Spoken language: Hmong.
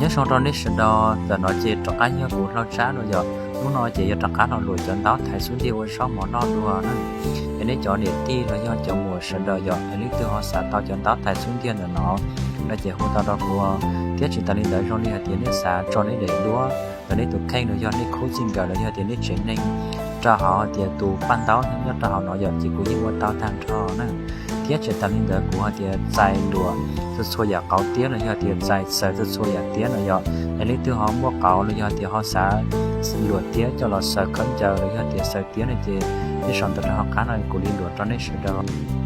Nyob zoo rau nej sawv daws, tam no ces rov qab yog kuv Hlau Tsab no yom. Hnub no ces yuav rov qab los luam cov ntaub thaiv xub ntiag ua zaub mov noj dua na. Es nej cov niam tij los yog cov muam sawv daws yom, es leej twg ho xav tau cov ntaub thaiv xub ntiag ntawm no no ces hu tau rau kuv. Thiab tsis tas li ntawd zoo li hais tias nej xav tso nej daim duab ntawm nej tus kheej los yog nej khub txij nkawm los yog tias nej tsev neeg rau hauv hais tias tus paj ntaub nyob rau hauv no yom, ces kuv yeej ua tau tag nrho na. Thiab tsis tas li ntawd kuv hais tias txais luam txhua txhua yam qauv tiab los yog tias txais xaws txhua txhua yam tiab no yom, es leej twg ho muaj qauv los yog tias ho xav luam tiab coj los xaws khaub ncaws los yog tias xaws tiab no ces nej sau ntawv rau hauv qab no kuv li luam rau nej sawv daws.